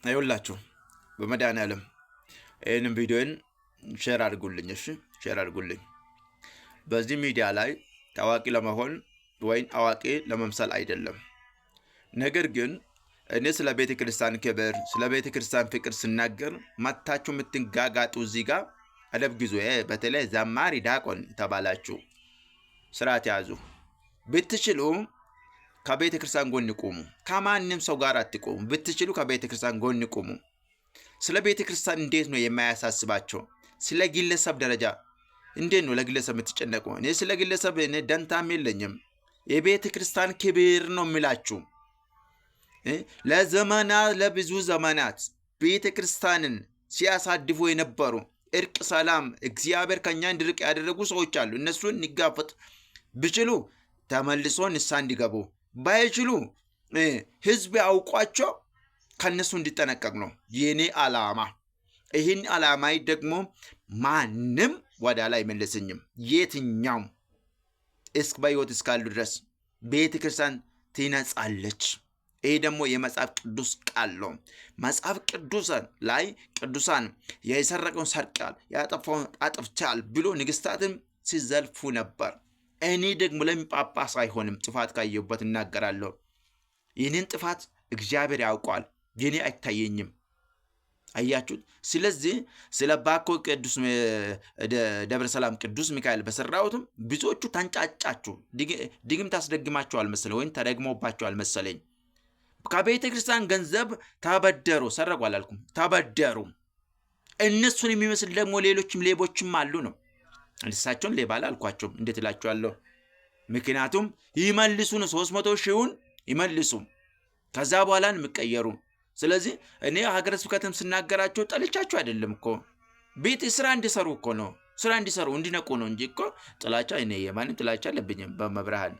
ይኸውላችሁ በመድኃኒዓለም ይህንን ቪዲዮን share አድርጉልኝ። እሺ share አድርጉልኝ። በዚህ ሚዲያ ላይ ታዋቂ ለመሆን ወይም አዋቂ ለመምሰል አይደለም። ነገር ግን እኔ ስለ ቤተ ክርስቲያን ክብር፣ ስለ ቤተ ክርስቲያን ፍቅር ስናገር መታችሁ የምትንጋጋጡ እዚህ ጋር አደብ ግዙ። በተለይ ዘማሪ ዲያቆን ተባላችሁ ስርዓት ያዙ። ብትችሉ ከቤተ ክርስቲያን ጎን ቁሙ። ከማንም ሰው ጋር አትቆሙ። ብትችሉ ከቤተ ክርስቲያን ጎን ቁሙ። ስለ ቤተ ክርስቲያን እንዴት ነው የማያሳስባቸው? ስለ ግለሰብ ደረጃ እንዴት ነው ለግለሰብ የምትጨነቁ? እኔ ስለ ግለሰብ እኔ ደንታም የለኝም። የቤተ ክርስቲያን ክብር ነው የሚላችሁ። ለዘመናት ለብዙ ዘመናት ቤተ ክርስቲያንን ሲያሳድፉ የነበሩ እርቅ፣ ሰላም፣ እግዚአብሔር ከኛ እንዲርቅ ያደረጉ ሰዎች አሉ። እነሱን እንጋፈጥ ብችሉ ተመልሶ ንስሐ እንዲገቡ ባይችሉ ህዝብ ያውቋቸው ከእነሱ እንዲጠነቀቅ ነው የኔ አላማ። ይህን አላማይ ደግሞ ማንም ወደ ላይ አይመልሰኝም። የትኛውም እስከ በሕይወት እስካሉ ድረስ ቤተ ክርስቲያን ትነጻለች። ይህ ደግሞ የመጽሐፍ ቅዱስ ቃል ነው። መጽሐፍ ቅዱሳን ላይ ቅዱሳን የሰረቀውን ሰርቃል፣ ያጠፋውን አጥፍቻል ብሎ ንግስታትም ሲዘልፉ ነበር። እኔ ደግሞ ለምን ጳጳስ አይሆንም? ጥፋት ካየሁበት እናገራለሁ። ይህንን ጥፋት እግዚአብሔር ያውቀዋል፣ የኔ አይታየኝም። አያችሁት? ስለዚህ ስለ ባኮ ቅዱስ ደብረ ሰላም ቅዱስ ሚካኤል በሰራሁትም ብዙዎቹ ተንጫጫችሁ፣ ድግም ታስደግማችኋል መሰለኝ ወይም ተደግሞባችኋል መሰለኝ። ከቤተ ክርስቲያን ገንዘብ ተበደሩ፣ ሰረቁ አላልኩም፣ ተበደሩ። እነሱን የሚመስል ደግሞ ሌሎችም ሌቦችም አሉ ነው። እሳቸውን ሌባ አላልኳቸውም። እንዴት እላቸዋለሁ? ምክንያቱም ይመልሱ ነው፣ 300 ሺውን ይመልሱ፣ ከዛ በኋላ የሚቀየሩ። ስለዚህ እኔ ሀገረ ስብከትም ስናገራቸው ጠልቻቸው አይደለም እኮ ቤት ስራ እንዲሰሩ እኮ ነው። ስራ እንዲሰሩ እንዲነቁ ነው እንጂ እኮ ጥላቻ እኔ የማንም ጥላቻ አለብኝም በመብርሃን